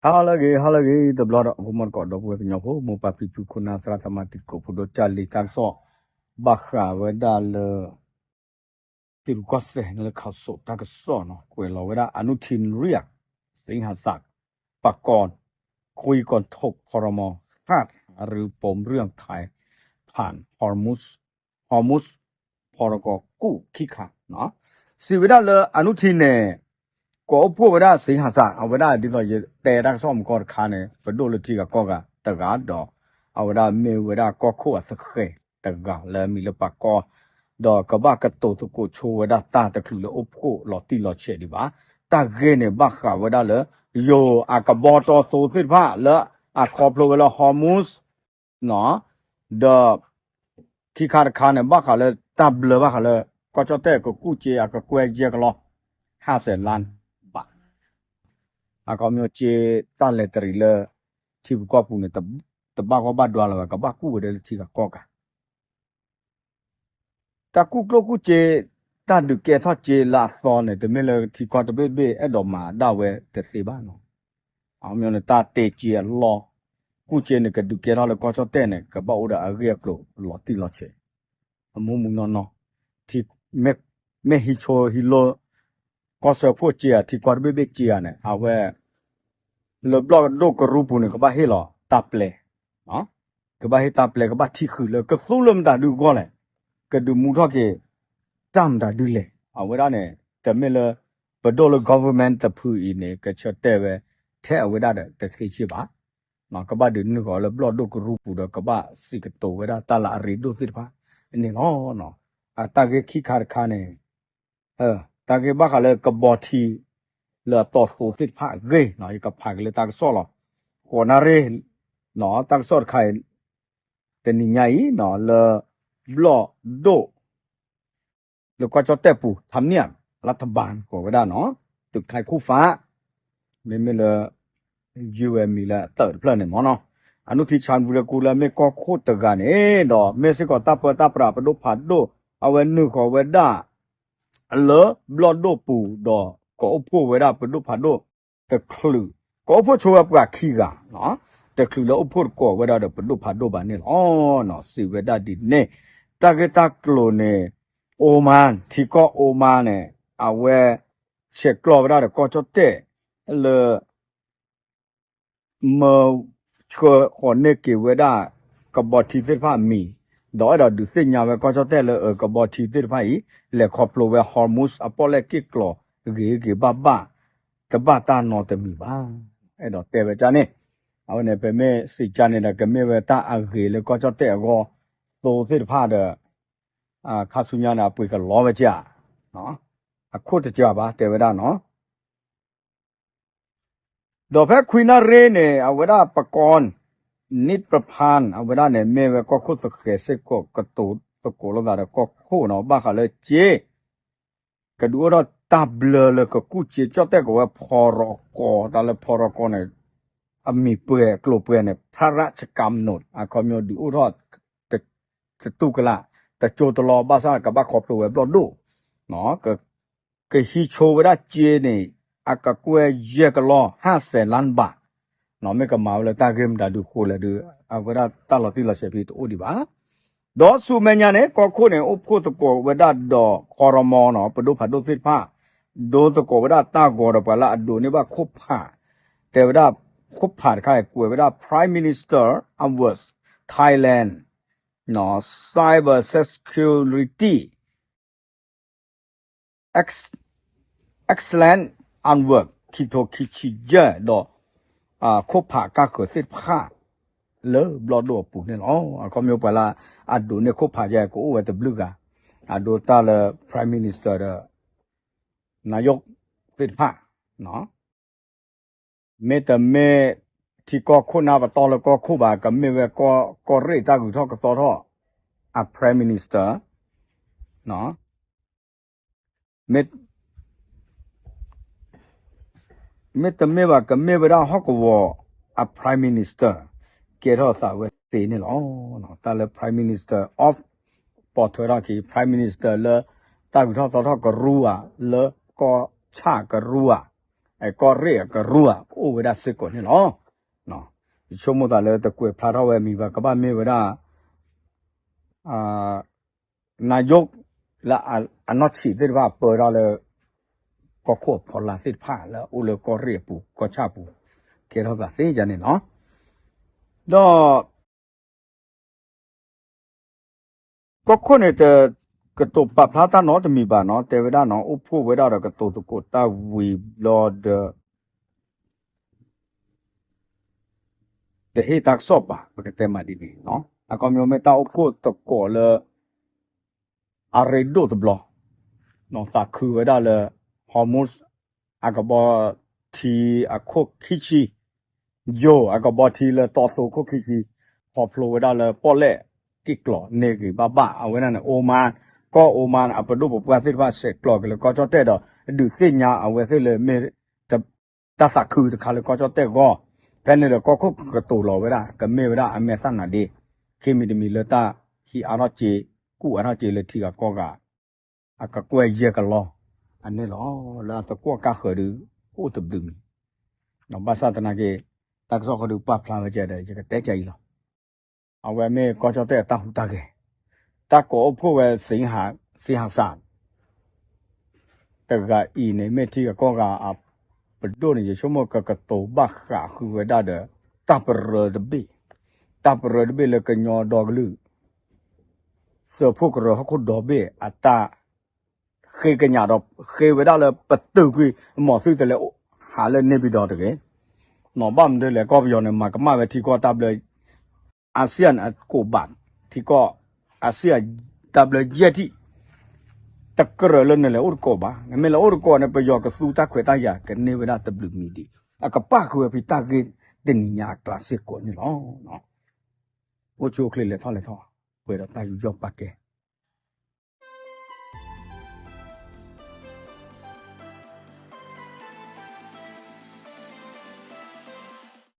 ဟါလၢအဂ့ၤ ဟါလၢအဂ့ၤ တဘျီဒီး ဖိမုၣ်တကိးဒီပုၢ်ဝဲၢ်ကညီဖိ မိၢ်ပၢ်ဖံဖု ခိၣ်နၢ်သရၣ်သမါ တံၤသကိးဖိဒိၣ် ကၢ်လံၤ တၢ်ကစီၣ် ဘၣ်ဃးဝဲဒၣ်လၢ ထံရူၢ်ကီၢ်သဲးန့ၣ်လၢ ခးစိး တၢ်ကစီၣ်နီၤ ကွဲးလီၤဝဲဒၣ် အနုထံၣ် နရံယၤ စ့ဟၤစး ပကီၢ် ခွံကီၢ်ထိၣ် ခီရမီၤ ဃၣ် ရူပူၤမုၢ်ထး ဖၣ် ဟီၣ်မုၢ် ဟီၣ်မုၢ် ဖီၣ်တကီၢ်ကူၣ်ခံခါနီၤ စံးဝဲဒၣ်လၢ အနုထံၣ်န့ၣ် ကိးအိၣ်ဖှိၣ်ဝဲဒၣ် စ့ဟၤစး အဝဲဒၣ်ဒ်သိးယတဲတၢ်ကစီၣ်မုၢ်ကီၢ်တခါန့ၣ် ပဒိၣ်လၢထံဂၤကီၢ်ဂၤတဂၤဒီး အဝဲဒၣ်မ့ၢ်ဝဲဒၣ်ကီၢ်ခိၣ်အသဃဲၤတဂၤလၢအမံၤလၢပၢၤကီၢ် ဒီးကဘၣ်ကတိၤသကိးဆိဝဲဒၣ်တၢ်တချုးလၢအိၣ်ဖှိၣ်လီၤတံၢ်လီၤဆဲးဒံးဘၣ်. တၢ်ဂ့ၢ်န့ၣ်ဘၣ်ဃးဝဲဒၣ်လၢ ယိၤအကဘီတီသိသ့ၣ်တဖၣ်လၢအခီဖျိဝဲလၢ Hormuz နီၤ ဒီး ခံခါတခါန့ၣ် ဘၣ်ဃးလၢတၢ်ဘျၢဘၣ်ဃးလၢ ကီၢ်ကၠီၣ်တဲၣ်ကကူၣ်စ့အကကွဲၢ်ယဲၢ်ကလီၢ် ဟါစဲးလါဘး အခီပညီစ့တၢ်လဲၤတရံးလၢ ထံပူၤကီၢ်ပူၤန့ၣ် တဘၣ်ဂီၢ်ဘၣ်ဒွါလၢၤဘၣ် ကဘၣ်ကူၣ်ဝဲဒၣ်လၢထံဂၤကီၢ်ဂၤ တၢ်ကူၣ်ကျိၣ်ကူၣ်စ့ တၢ်ဒုးကဲထီၣ်စ့လၢအသီန့ၣ် တမ့ၢ်လၢထံကီၢ်တဘ့ၣ်တဘ့ၣ်အဲၣ်ဒိးမၤဒၣ်ဝဲတသ့ဘၣ်နီၤ အခီပညီန့ၣ် တၢ်တ့စ့အလီၢ် ကူၣ်စ့န့ၣ် ကဒုးကဲထီၣ်လၢကီၢ်ကၠီၣ်တဲၣ်န့ၣ် ကဘၣ်အိၣ်ဒီးအဂ့ၢ်အကျိၤလီၤတံၢ်လီၤဆဲး အမူမူနီၢ်နီၢ် မ့ၢ်ဟံးဆိဟံးလိ ကီၢ်စၢဖှိၣ်စ့ဧါ ထံကီၢ်တဘ့ၣ်ဘ့ၣ်စ့ဧါန့ၣ် အဝဲ လၢဘျီၣ်ဒိၣ်ကရူၢ်ပူၤန့ၣ် ကဘၣ်ဟ့ၣ်လီၤတၢ်ပျဲ ကဘၣ်ဟ့ၣ်တၢ်ပျဲ ကဘၣ်ထံၣ်ဃုာ်လၢကသူလၢမတၤဒုအဂီၢ်လဲၣ်, ကဒုးမူထီၣ်က့ၤ တၢ်မတၤဒုလဲၣ်. အဝဲဒၣ်န့ၣ် တမ့ၢ်လၢ ပဒိၣ်လၢ government တဖုအံၤန့ၣ် ကဆၢတဲာ်ဝဲ ထဲအဝဲဒၣ်ဒီးတသ့စ့ၢ်ဘၣ်. ကဘၣ်ဒုးနုာ်ဃီၤလၢဘျီၣ်ဒိၣ်ကရူၢ်ပူၤဒီး ကဘၣ်စံးကတိၤဝဲဒၣ်တၢ်လၢအရ့ဒိၣ်သ့ၣ်တဖၣ်န့ၣ်လီၤ. အတၢ်ဂ့ၢ်ခံခါတခါန့ၣ် တၢ်ဂ့ၢ်ဘၣ်ဃးလၢကဘီထံ လၢအတီၢ်သိသ့ၣ်တဖၣ်အဂ့ၢ် ယကဖးက့ၤလၢတၢ်ကစီၣ်လီၤ. ဃိးနၣ်ရံၣ် တၢ်ကစီၣ်တခါအံၤ တနံၤညါအံၤ လၢ ဘျီၣ်ဒိၣ် လၢကီၢ်ကၠီၣ်တဲၣ်ပူၤ ထါမံၣ် လါထဘၣ် ကိးဝဲဒၣ်နီၤ သုးခါခူၣ်ဖး မ့မ့ၢ်လၢ ယုၢ်ဝဲမံၤလၢအသၢးတဖျၢၣ်န့ၣ်မ့ၢ်နီၤ အနုထံၣ်ဆၣ်ဝံၤလၢကူလၢမ့ၢ်ကီၢ်ခိၣ်တဂၤန့ၣ်ဒီး မ့ၢ်စ့ၢ်ကီးတၢ်ပၢတၢ်ပြးပဒိၣ်ဖးဒိၣ် အဝဲနုာ်ဃီၤဝဲဒၣ် လၢဘျီၣ်ဒိၣ်ပူၤဒီး ကိးအိၣ်ဖှိၣ်ဝဲဒၣ်ပဒိၣ်ဖးဒိၣ်တချုး ကိးအိၣ်ဖှိၣ်ဆိဝဲပှၤခံဂၤ တချုးလၢအိၣ်ဖှိၣ်တကိးဝဲဒၣ်ဒီးပဒိၣ်ဖးဒိၣ်ဘၣ်န့ၣ်လီၤ. စံးဝဲဒၣ်ဒ်န့ၣ် တၢ်ဂ့ၢ်တၢ်ကျိၤန့ၣ် Oman ထံကီၢ် Oman န့ၣ် အဝဲ ဆဲးကျိးဝဲဒၣ်ဒီးကီၢ်ကၠီၣ်တဲၣ် လၢ မၢ ဆှၢဃီၤန့ၢ်က့ၤဝဲဒၣ် ကဘီထံသ့ၣ်တဖၣ်အမံၤ ဒီးအဲၣ်ဒိးဒုးသ့ၣ်ညါဝဲကီၢ်ကၠီၣ်တဲၣ်လၢ အၢ ကဘီထံသ့ၣ်တဖၣ်အံၤ လဲၤခီဖျိဝဲ Hormuz အပီၣ်လဲၣ်က့ၣ်ကျီၤ ဂ့ၤဂ့ၤဘၣ်ဘၣ် တဘၣ်တၢ်နီတမံၤဘၣ်. အဲၣ်ဒိးတဲဝဲဒ်န့ၣ် အဝဲန့ၣ် ပမ့ၢ်စံးကါန့ၣ်ဒီး ကမ့ၢ်ဝဲတၢ်အဂ့ၤလၢကီၢ်ကၠီၣ်တဲၣ်အဂီၢ် သိသ့ၣ်တဖၣ်ဒီး ခါဆူညါန့ၣ် အပှ့ၤကလီဝဲကၢ် အခိၣ်တကၢၤဘၣ် တဲဝဲဒၣ်နီၤ ဒီးဖဲခွံနၣ်ရံၣ်န့ၣ် အဝဲဒၣ်ပကီၢ် နံၣ်ပဖၣ် အဝဲဒၣ်န့ၣ် မ့ၢ်ဝဲကီၢ်ခိၣ်သဃဲၤစ့ၢ်ကီး ကတိၤသကိးလိာ်သးဒီးကီၢ်ခိၣ်နီၤ ဘၣ်ဃးလၢစ့ ကဒုးအိၣ်ထီၣ်တၢ်ဘျၢလၢကကူၣ်စ့ကၠီၣ်တဲၣ်ကီးဝဲဖီရီကီ တၢ်လၢဖီရီကီန့ၣ် အမံၤပှဲၤအကျိၤပှဲၤန့ၣ် ဖရၣ်ဆကၣ်နူး အခီပညီဒုးအိၣ်ထီၣ် တတူၢ်ကလာ် တကၠိတလီၤ ဘၣ်ဆၣ်ကဘၣ်ခီဖျိဝဲဘျီၣ်ဒိၣ် ကဟံးဆိဝဲဒၣ်စ့န့ၣ် အကကွဲၢ်ယဲၢ်ကလီၢ် ဟါစဲးလါဘး မ့ၢ်ကမၤဝဲလၢတၢ်ဂ့ၢ်မတၤဒုဃိလဲၣ်ဒုး အဝဲဒၣ်တၢ်လီၤတံၢ်လီၤဆဲးဖဲတအိၣ်ဒံးဘၣ်. ဒီးဆူမဲာ်ညါန့ၣ် ကီၢ်ခိၣ်န့ၣ် အိၣ်ဖှိၣ်သကိးဝဲဒၣ်ဒီး ခီရမီနီၤ ပဒိၣ်ဖးဒိၣ်သ့ၣ်တဖၣ် ဒိသကိးဝဲဒၣ်တၢ်ဂီၤဒီးပှၤလၢအဒိးန့ၢ်ဘၣ်ခိၣ်ဖး တဲဝဲဒၣ် ခိၣ်ဖးတခါအံၤ ကွဲးဝဲဒၣ် Prime Minister Awards Thailand Cyber Security Excellent Award ခံကထိခံဆံယဲၢ်ဒီး ခိၣ်ဖးကၢ်ဃၢၤသ့ၣ်တဖၣ် လၢဘျီၣ်ဒိၣ်အပူၤန့ၣ်လီၤ. အခီပညီပှၤလၢအဒိးန့ၢ်ခိၣ်ဖးယဲၢ် ကအိၣ်ဝဲတဘျုးဂၤ အဒိတၢ်လၢ Prime Minister ဒီး နာယိၣ်သ့ၣ်တဖၣ် မ့တမ့ၢ် ထံကီၢ်ခိၣ်နၢ်ပတီၢ်လၢကီၢ်ခိၣ်ဘၣ် ကမ့ၢ်ဝဲကီၢ်ရ့ၣ်တၢ်ဂုၤထီၣ်ကသီထီၣ် အ Prime Minister မ့တမ့ၢ်ဘၣ် ကမ့ၢ်ဝဲဒၣ်ဟီၣ်ကဝီၤအ Prime Minister ကဲထီၣ်သးဝဲသ့န့ၣ်လီၤ. တၢ်လၢ Prime Minister of ပိာ်ထွဲထီၣ်က့ၤ Prime Minister လၢ တၢ်ဂုၤထီၣ်သီထီၣ်ကရူၢ်ဧါ လၢကီၢ်ဆၣ်ကရူၢ်ဧါ ကီၢ်ရ့ၣ်အကရူၢ်ဧါ အိၣ်ဝဲဒၣ်စ့ၢ်ကီးန့ၣ်လီၤ. ယဆိကမိၣ်သးလၢတကွဲးဖျါထီၣ်ဝဲအမံၤဘၣ် ကဘၣ်မ့ၢ်ဝဲဒၣ် နယိၣ်လၢအနီၢ်ဆံးသ့ၣ်တဖၣ်ပၢတၢ်လၢ ကီၢ်ခိၣ်အဖီလာ်သ့ၣ်တဖၣ်လၢအအိၣ်လၢကီၢ်ရ့ၣ်အပူၤ ကီၢ်ဆၣ်အပူၤ ကဲထီၣ်သးသ့ယါန့ၣ်လီၤ. ဒီး ကီၢ်ခိၣ်န့ၣ် တကတိၤပာ်ဖျါတၢ်နီတမံၤဘၣ်နီၤ တဲဝဲဒၣ်နီၤ အိၣ်ဖှိၣ်ဝဲဒၣ်ဒီးကတိၤသကိးတၢ်ဝံၤဘျီဒီး တဟ့ၣ်တၢ်ကစီၣ်ဘၣ် ပကတဲမးဒ်န့ၣ်နီၤ အခီပညီမ့ၢ်တၢ်အိၣ်ဖှိၣ်သကိးလၢ အရ့ဒိၣ်တဘျီ သးခုဝဲဒၣ်လၢ Hormuz အကဘီထံအခိၣ်ခံဆံ ယိၤအကဘီထံလၢတီသိခိၣ်ခံဆံ ခီဖျိဝဲဒၣ်လၢပီၣ်လဲၣ်က့ၢ်ကျီးန့ၢ်ဂ့ၤဘၣ်ဘၣ် အဝဲဒၣ်န့ၣ် Oman ကီၢ် Oman အပဒိၣ်ပပှၢ်သ့ၣ်တဖၣ်ဆဲးကျိးက့ၤလၢကီၢ်ကၠီၣ်တဲၣ်ဒီး ဒုးသ့ၣ်ညါအဝဲသ့ၣ်လၢမ့ၢ် တၢ်သးခုတခါလၢကီၢ်ကၠီၣ်တဲၣ်အဂီၢ်, ဖဲန့ၣ်ဒီးကီၢ်ခိၣ်ကကတိၤလီၤဝဲဒၣ် ကမ့ၢ်ဝဲဒၣ်အမဲာ်သၣ်နါဒ့, ခံမံၤတမံၤလၢတၢ်ဟံးအါထီၣ်စ့, ကူၣ်အါထီၣ်စ့လၢထံဂၤကီၢ်ဂၤ အကကွဲၢ်ယဲၢ်ကလီၢ် အန့ၣ်လီၤ. လၢအသကွီၣ်ကါဃၢၤဒုး အိၣ်တဘျုးမံၤ, ဘၣ်ဆၣ်သနာ်က့ တၢ်ကစီၣ်ဃီဒုးပာ်ဖျါဝဲကဲဒီး ယကတဲကဲအံၤလီၤ. အဝဲမ့ၢ်ကီၢ်ကၠီၣ်တဲၣ်အတၢ်ဟူးတၢ်ဂဲၤ, တၢ်ကိးအိၣ်ဖှိၣ်ဝဲ စ့ဟၤစၣ် တဂၤအံၤန့ၣ် မ့ၢ်ထံဂၤကီၢ်ဂၤအပဒိၣ်န့ၣ် ယဆိကမိၣ်ကကတိၤဘၣ်ဃးဃုာ်ဝဲဒၣ်ဒီး တၢ်ပရၢတဘ့ၣ်, တၢ်ပရၢတဘ့ၣ်လၢကညီဒီကလုာ် သုးဖိကရၢဟီၣ်ခိၣ်ဒီဘ့ၣ်အတၢ် ဃ့ကညးဒီး ဃ့ဝဲဒၣ်လၢပတုာ်ကွံာ် မီၤသုးတလဲၤဟးလၢန့ၣ်ပံၤဒီးတဂ့ၤ. နီၢ်ဘၣ်မနုၤလဲၣ် ကီၢ်ပယီၤန့ၣ် မၤကမၣ်ဝဲထံကီၢ်တၢ်ဘျၢ အၤစံယၣ်န့ၣ် အကိးဘၣ် ထံကီၢ် အၤစံယၣ် တၢ်ဘျၢယဲၢ်ထံၣ်, တကြၢးလၢနလဲၤအိၣ်တကိးဘၣ်. နမ့ၢ်လဲၤအိၣ်တကိးန့ၣ် ပယီၤကသူတၢ်ခွဲးတၢ်ယာ် ကန့ၢ်ဝဲဒၣ်တဘျုးမံၤဒံး, အကပာ်ဃုာ်ဝဲဖဲတၢ်ဂ့ၢ်တနံၤညါအကျါစ့ၢ်ကီးန့ၣ်လီၤ. အိၣ်ဆူၣ်အိၣ်ချ့လဲၤထီၣ်လဲၤထီၣ် ပှဲၤဒီးတၢ်ယူးယီၣ်ပာ်ကဲ